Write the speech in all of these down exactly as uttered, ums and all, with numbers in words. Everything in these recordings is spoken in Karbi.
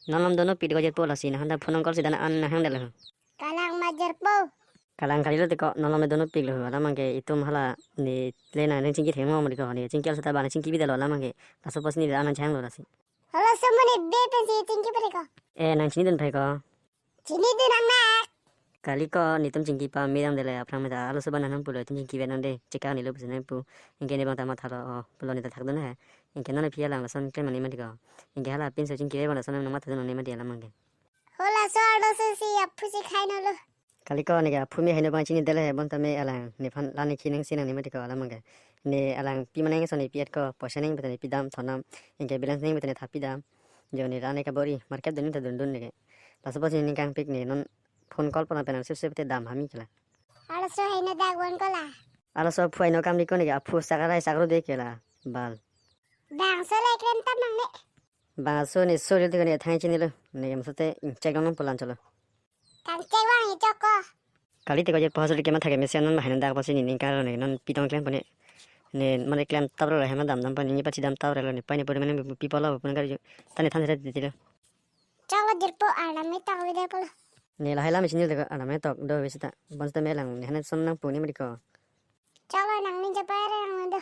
Non malom donopik deko jirpo, lasi nanghan ta phone call si dan an nanghang detlo. Kalang ma jirpo. Kalang kalilo teko, non malom donopiklo, alam abangke itum hala neli nangning chingki thengmo deko, neli chingki alsa ta bang chingki bidetlo alam abangke. Laso apotsi neli an nangchehanglo lasi. Halaso amonit be pensi chingki pare ko. Eh, nang chinidun phai ko. Chinidun nang nak. Kali ko netum chingki pame damdetlo aphrang meta halaso abang nangpulo, itum chingki vet nang de, chekak nilo pusi nangpu. Anke ne bang ta mathalo, oh, pulo ne ta thakdun he. Anke non aphi alang lason klem ani mati ko. Anke hala pinso chingki vet abang lason nang mathadun ani mati alam abangke. Halaso arloso si aphu si khai nolo. Kali ko neke aphu me haino abang chinidetlo he, bonta me alang nephan la ne khi nangsi nang ne mati ko alam abangke. Ne alang pi manang so ne pi-et ko, poisa nangji pute ne pidam, thondam, anke balance nangji pute ne thap pidam. Jo ne ra ne kabor-i, market dun ta dundun neke. Laso apotsi ne ningkangpik ne non phone call pon pen nang sip sip te dam hami kela. Arloso haino dak won ko la. Arloso aphu haino kam di ko neke, aphu sak arai sak ro de kela. Bal. Bangso le klem tap nangne. Bangso ne sorry te ko ne thang chinilo. Neke maso te ingchek long nang pulan cholo. Kangchek vang ichok ko. Kali teko jirpo, halaso le kematha kemesen non ma haino dak apotsi ne ningkanglo ne non pitong klem pon ne. Ne mane klem tapdetlo, hem dam dam pon ne pachidam tapdetlo, ne pai ne pori mane pi pulo pun kari ta ne than sere titilo. Choklo jirpo, arnam me tok vide pulo. Ne lahai lam chinilo teko, arnam me tok do vesi ta. Bonta me alang ne han son nangpu ne mati ko. Choklo nangning chapare nang do.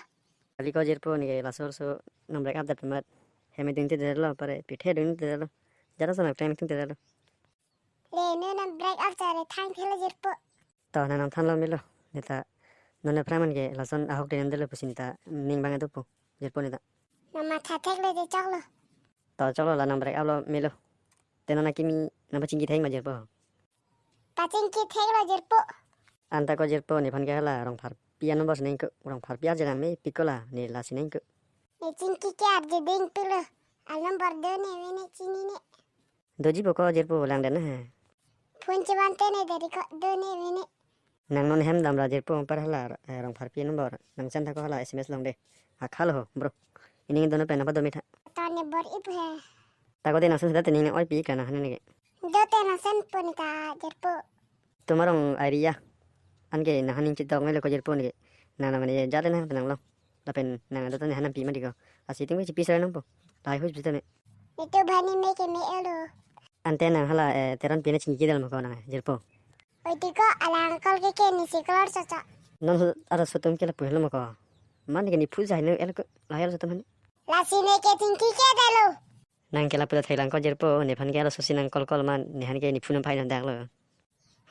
Kali ko jirpo neke laso arloso nang break up det pemat. Hem dun te detlo pare, pithe dun te detlo. Jara sana time tung te detlo. Le, ne nang break up chare thang thelo jirpo. To nang nangthanlo melo. Ne ta non aphrang man ke lason ahok de nang detlo pusi ne ta ning bang dopo jirpo ne ta. Nang matha thekle te choklo. To choklo, la nang break up lo melo. Te non akimi nang pachingki thek ma jirpo. Pachingki theklo jirpo. Anta ko jirpo, nephan ke hala Rongpharpi a-number si nangko, Rongpharpi arje nang mepik ko la, ne lasi nangko. Ne chingki ke arje ding pilo. A-number do ne ve ne chinine. Doji po ko jirpo, lang den na he. Phone chevan te ne deri ko, do ne ve ne. Nang non hem damra jirpo, par hala, eh, Rongpharpi a-number. Nang chan tha ko hala S M S long de. Akhal ho, bro. Ining dono pen apa do mitha. To ne bor-ipo he. Ta ko de nang sen seta te ning oi pi ka nang han neke. Do te nang sen pon ka jirpo. Tum arong area. Anke nang han ning chitok ngai lo ko jirpo neke. Nang nang ne jale nang penang lo. Lapen nang do ta ne han pi mati ko. Lasi ting chipi sera nangpo. Lahai hus bita me. Netum bhani me ke me elo. Ante nang hala, eh, Teronpi ne chingki del mo ko nang jirpo. Oi tiko alang uncle ke ke ne si color chocho. Non arloso atum ke lapu helo mo ko. Man ke ne phu jai ne el ko lahai arloso atum han. Lasi ne ke chingki ke detlo. Nang ke lapu ta theklang ko jirpo, nephan ke arloso si nang call call man, nehan ke nephu nang phai nang dak lo.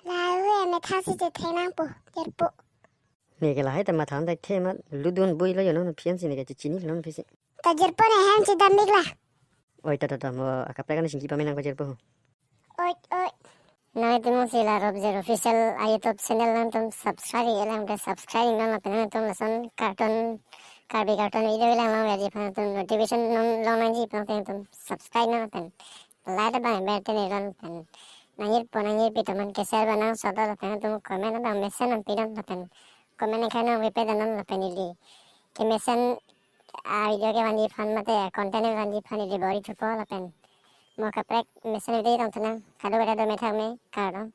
Lahu e, methang si chethek nangpo jirpo. Neke lahai ta matha nang thekthe ma, ludun bui lo yo non phian si neke chechinilo non phisi. Ta jirpo ne hem chedam ik la. Oi ta ta ta mo akaprek an chingki pame nang ko jirpo. Oi, oi. Nangtum si la Robjer Official a-YouTube channel nangtum subscribe i-et lang te subscribe non lapen nangtum lason cartoon, Karbi cartoon video lang long verji aphan nangtum notification non long nangji aphan nangtum subscribe non lapen like abang ber te ne ron pen nangjirpo nangjirpi atum aphan ke share ba nang sodo lapen nangtum comment abang mesen nang pidon lapen comment ekhai nang repeat anon lapen ili kemesen a-video kevanji aphan mate content kevanji aphan ili bor-i thupo lapen mo kaprek mesen video tong thanang, kado kado do methang me kardom.